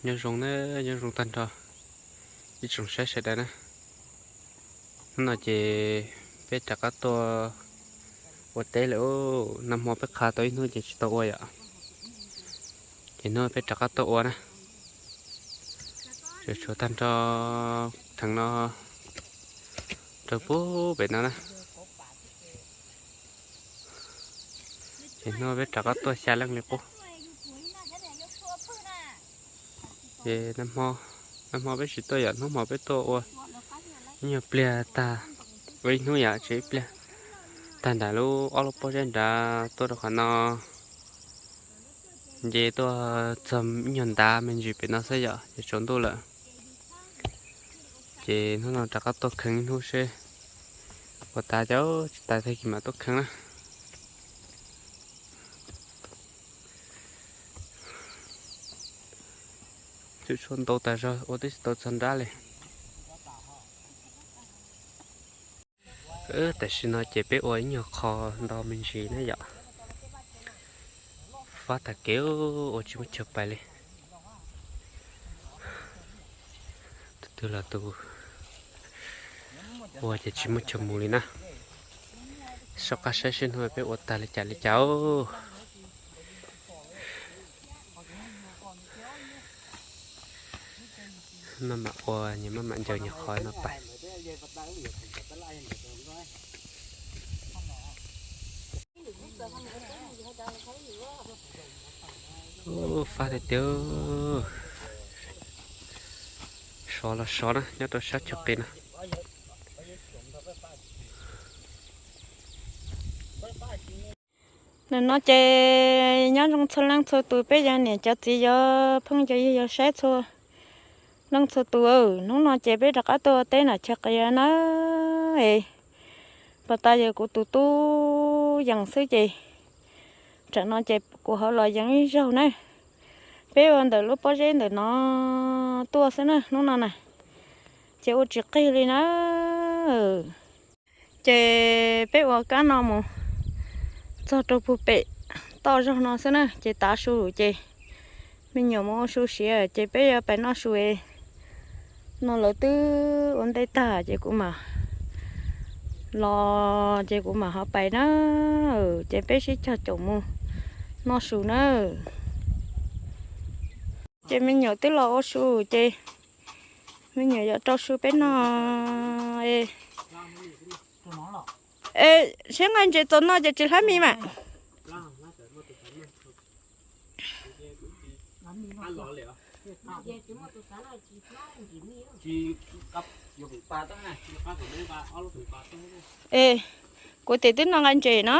Nyob zoo na, nyob zoo tag nrho ib tsoom saib sawv daws na. Hnub no ces peb rov qab tuaj ua teb lawm. Nag hmo peb qhav tau ib hnub ces tsis tau ua yom. Ces hnub no peb rov qab tuaj ua na. Tsuas tshuav tag nrho theem no rau pub pem no na. Ces hnub no peb rov qab tuaj xya leej li qub. Ces nag hmo peb tsis tuaj yom, hnub hmo peb tuaj ua ib nyuag pliag tag, ua ib hnub yom, tsis ib pliag tag nram lub ob lub pob zeb nrad tuaj rau qhov no. Nce tuaj txog ib nyuag ntav me ntsis pem no xwb yom, ces tsaus ntuj lawm. Ces hnub no rov qab tuaj kheev ib hnub seb ua tas cas, tsis tas tag kis mam tuaj kheev na. Tsuas tshuav ntau tas zog ua twb tsis tau txog nrab li. Tam sim no ces peb ua ib nyuag qho nto me ntsis na yom. Fab tag kev ua tsis muaj chaw pais li. Tus twg los tus ua ces tsis muaj chaw mus li na. Soj qab saib seb hnub no peb ua tag li cas li cas. Maj mam ua, nyias maj mam ncaws nyias qhov no pais. Ub, fab tiag tiag. Sov los sov na, nyob rau sab chaw qis no. Ntawm no ces nyob zoo txhua leej txhua tus, peb yog niam cov txiv yog phooj yog ywg yog saib txhua leej txhua tus. Hnub no ces peb rov qab tuaj ua teb nram chaw qis na. Es pas tas yog kuv tus tub yees xwb ces tsam no ces kuv ho los yees ib zaug na. Peb ua ntawm lub pob zeb ntawm no tuaj xwb na hnub no na, ces ua tsis qig li na. Ces peb ua kab no mus txog rau puag pem toj zog no xwb na, ces tav su ces me nyuam mus ua su siav, ces peb yuav pais noj su. No lawv twb ua ntej tag ces kuv mam los ces kuv mam ho pais na. Ces peb sib cog caum mus noj su na. Ces me nyuam twb los ua su ces me nyuam yuav rau su peb noj. Es seb nqaij ntses txaus noj ces tsis hlab mis mas. Es kuv tes twb noj nqaij ntses no.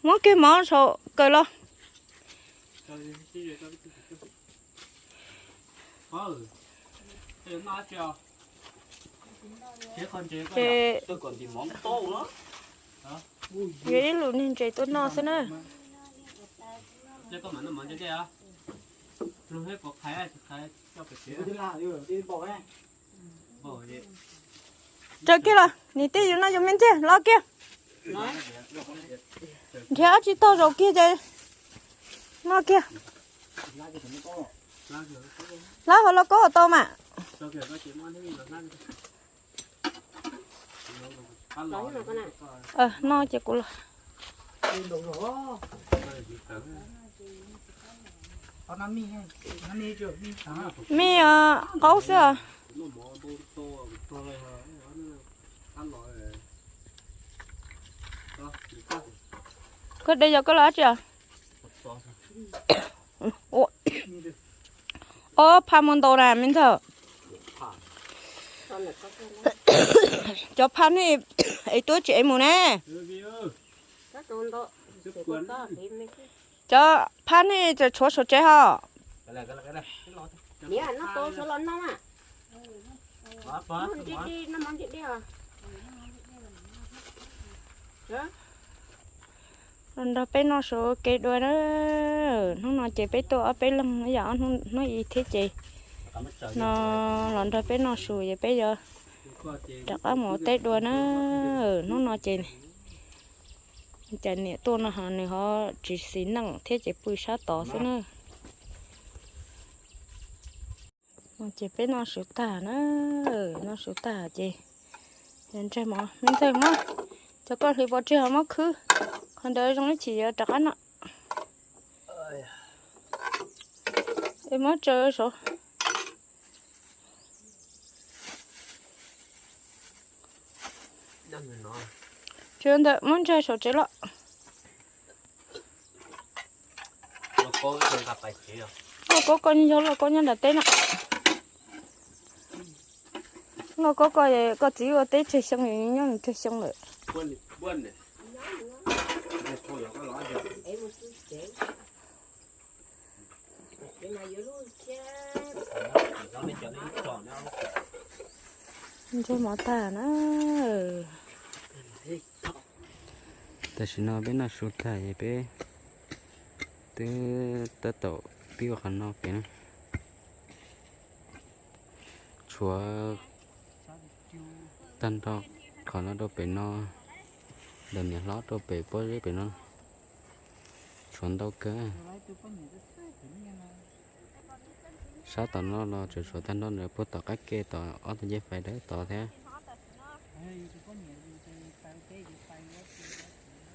Muab kiag mov saum kawm los. Ces yuav ib lub niag ntses tuaj noj xwb na. Raws kiag los, niam tij yus noj yus me ntxiag los kiag. Nrhiav ob tsi taug zaum kiag ces noj kiag. Hlab hauv lauj kaub hauv tau mas. Noj ces kuv los. Mij qaub xwb os. Koj de yog koj los dab tsi os? Ob phaj muaj ntau na me ntxawg. Cov phaj ne, es tuaj tsis es mus ne. Cov phaj ne tseem tshuav saum tsev ho. Los nrog peb noj su ua ke dua na. Hnub no ces peb tuaj ob peb leeg, yog ob hnub ib thiab ces no los nrog peb noj su ces peb yuav rov qab mus ua teb dua na. Hnub no ces Cas niam tuaj no ho nws ho tsis xis neej thiab ces pw sab tod xwb na. Ces peb noj su tag na, noj su tag ces ntsaig mov, me ntxawg muab cov koj hliv pov tseg ho muab khwb, qhov ntawd zoo ib chim yuav rov qab noj. Es muab tsaws saud. Tsaws ntawm muab ntsaig saum tsev los. Lauj Kaub koj yog Lauj Kaub nyob nram teb na. Lauj Kaub koj, koj txiv ua teb tsawg xyoo, nyob nws tsawg xyoo lawm? Ntsaig mov tag na. Tam sim no peb noj su tag es peb twb tab tom pib ua qhov no pem na. Tshuav tag nrho qhov no rau pem no, ntawm niam hlob rau pem pob zeb pem no, tshuav ntau kawg. Sab tom no los tseem tshuav tag nrho ntawm puag tom qab ke tod ob tug ncej fais dawb tod thiab.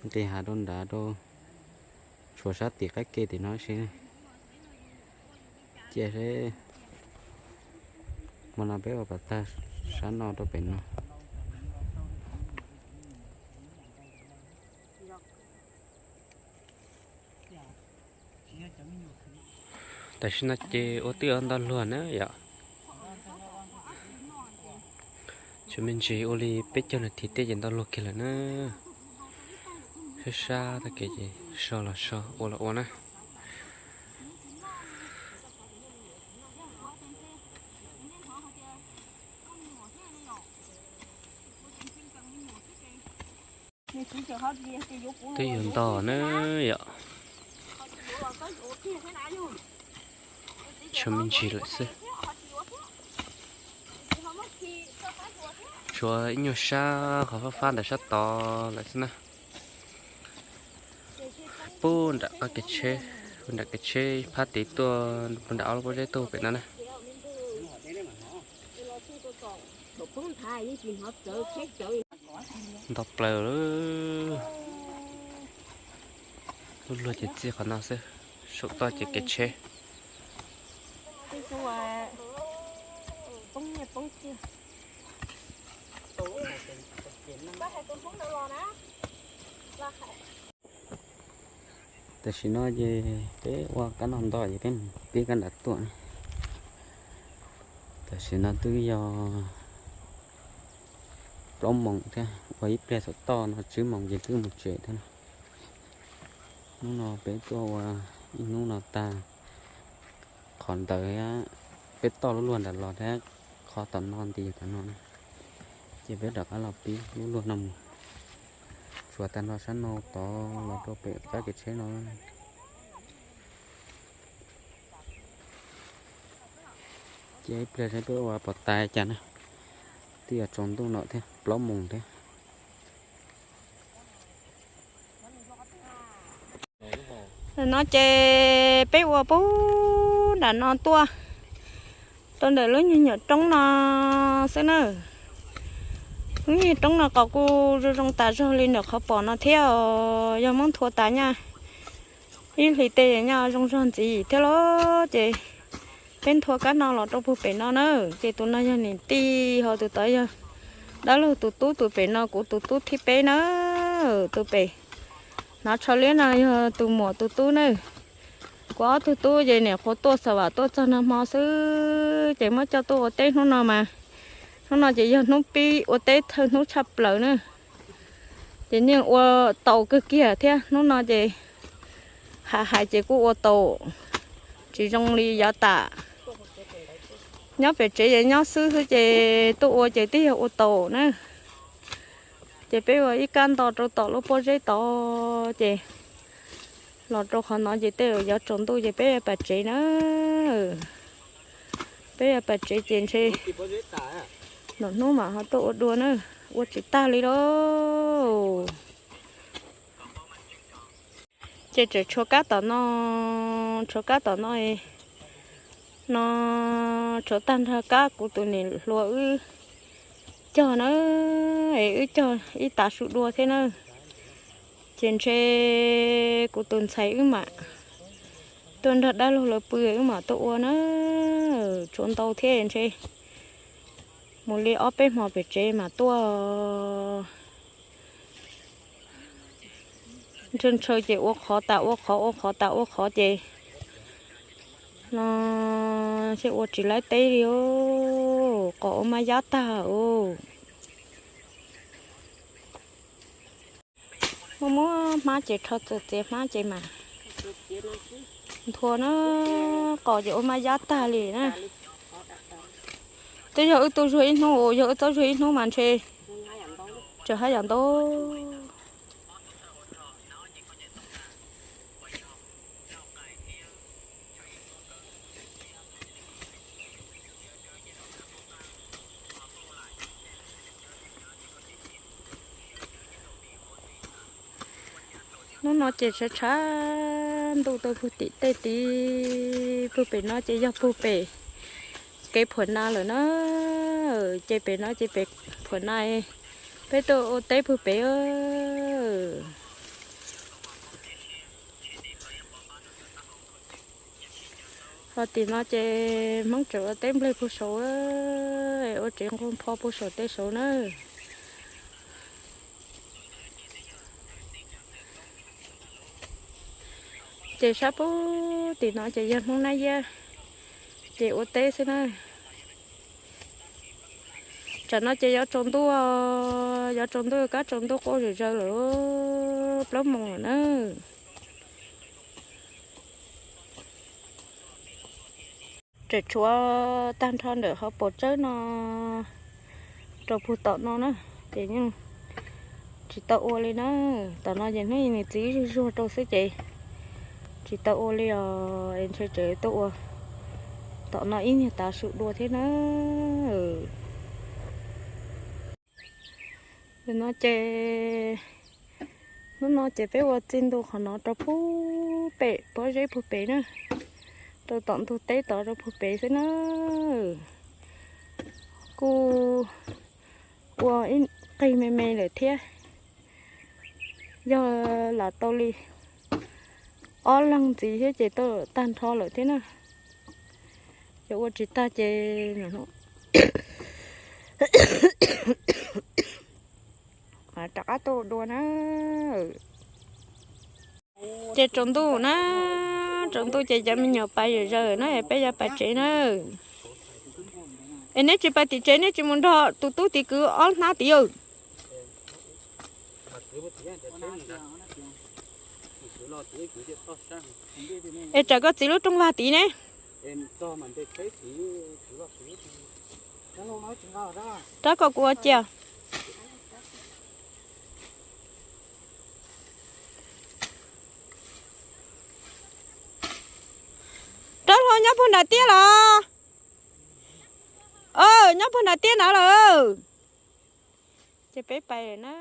Nqis hav rau nrad rau, tshuav sab tim qab ke tim no si. Cia seb hmo no peb ua pas tag sab no rau pem no. Tam sim no ces ua twb ua ntau luag na yom. Tsis me ntsis ua li peb caug nas this tej ces ntau luag kiag lawm na. Sab sab tag kev ces so los so ua los ua na. Twb yuav nto na yom. Tshuav me ntsis lawm xwb. Tshuav ib nyuag sab qhov fab fab ntawm sab tod lawm xwb na. Pub nram qab kev tsheb, pub nram kev tsheb phab tid tuaj, pub nram ob lub pob zeb tuaj pem no na. Nto plaws lub luag ces txij qhov no xwb, saum toj ces kev tsheb. Tam sim no ces peb ua kab no nto ces peb mus pib kab nram tuaj. Tam sim no twb yog plaub moos thiab, ua ib pliag saum toj no tsib moos ces twb mus tsev thiab na. Hnub no peb tuaj ua ib hnub no tag, qhov ntawd thiab peb toj lub luag nram los thiab, qhov tom no nti tom no na. Ces peb rov qab los pib lub luag no mus. Tshuav tag nrho sab no tod los rau pem qab kev tsheb no. Ces ib pliag saib peb ua pom tas cas na. Twb yuav tsaus ntuj no thiab, plaub moos thiab. No ces peb ua pub nram no tuaj rau ntawm lub nyuag nyuam roob no xwb na. Lub nyuag roob no qhov kuj zoo zoo tas zog li ntawm qhov pom no thiab os, yog muab nthua tas nyaj ib hlis tej nyaj zoo zog ntxiv thiab los ces peb nthua kab no los rau puag pem no na. Ces tus no yog niam tij ho tus tod yog dab laug tus tub, tus pem no kuv tus tub thib peb na. Tus pem hnav tsho liab no yog tus muam tus tub na. Kuv ob tug tub ces niam qhuav tuaj xa vam tuaj txog nag hmo xwb ces muab coj tuaj ua teb hnub no mas, hnub no ces yog hnub pib ua teb thawj hnub tshaj plaws na. Ces yeej ua tau kawg kiag thiab, hnub no ces hais hais ces kuj ua tau tsis zoo li yav tas. Nyob pem tsev ces nyob xwb xwb ces tuaj ua ces twb yog ua tau na. Ces peb ua ib kab nto rau tom lub pob zeb tod ces los rau qhov no ces tej zaum yuav tsaus ntuj ces peb yuav pas tsev na. Peb yuav pas tsev ces ntshe nram hnub mam ho tuaj ua dua na, ua tsis tag li lauj. Ces tseem tshuav kab tom no, tshuav kab tom no no, tshuav tag nrho kab kuv tus niam hluas wb cog na, es wb cog ib tav su dua thiab na. Ces ntshe kuv tus ntxhais wb mam tuaj nrog dab laug lawv pw wb mam tuaj ua na. Tshuav ntau thiab ntshe mus li ob peb hmo pem tsev mam tuaj. Ntshaw ntshaw ces ua qhov tas ua qhov, ua qhov tas ua qhov ces no, xyov ua tsis laib teb li os, qos ua maj yab tag os. Muaj muab hmab ces rho txuas txiav hmab ces mas nthua na, qos ces ua maj yab tag li na. Twb yog wb tuaj zuag ib hnub, yog wb txhob zuag ib hnub mas ntshe tseem haj yam ntau. Hnub no ces tshav tshav ntuj tuaj puag tim tej tid, puag pem no ces yog puag pem kev phuam na lawm na. Ces pem no ces pem phuam na, peb tuaj ua teb puag pem. Ho tim no ces Hmoob tseem ua teb nplej puag saud, ua tsev nqua npho puag saum tej saud na. Ces sab puag tim no ces yog Hmoob Nab Yab, ces ua teb xwb na. Tsam no ces yuav tsaus ntuj, yuav tsaus ntuj, kab tsaus ntuj quaj zom zaws lawm, plaub moos lawm na. Tseem tshuav tag nrho ntawm hauv paus tsawb no rau puag tom no na, ces yeej tsis tau ua li na. Tom no ces hnub nws txiv zuag zuag rau xwb ces tsis tau ua li os, es ntshe tseem tuaj ua tom no ib nyuag tav su dua thiab na. Nim no ces, hnub no ces peb ua txij ntua qhov no rau puag pem pob zeb puag pem na, rau tom ntug teb tod rau puag pem xwb na. Kuj ua ib qig me me lawm thiab, yog lam tau li ob leeg ntxiv thiab ces tau tag nrho lawm thiab na. Ces ua tsis tag ces rov qab tuaj dua na. Ces tsaus ntuj na, tsaus ntuj ces cov me nyuam pais zom zaws na, peb yuav pais tsev na. Es neb tsis pais tim tsev, neb tsis mus nrog tus tub tim kwv ob hnab tid os? Es tsam koj txiv lub rooj vag tid ne. Rab koj kuv ua cia. Rab hlau nyob puag nram tiaj los? Nyob puag nram tiaj na lawm. Ces peb pais na.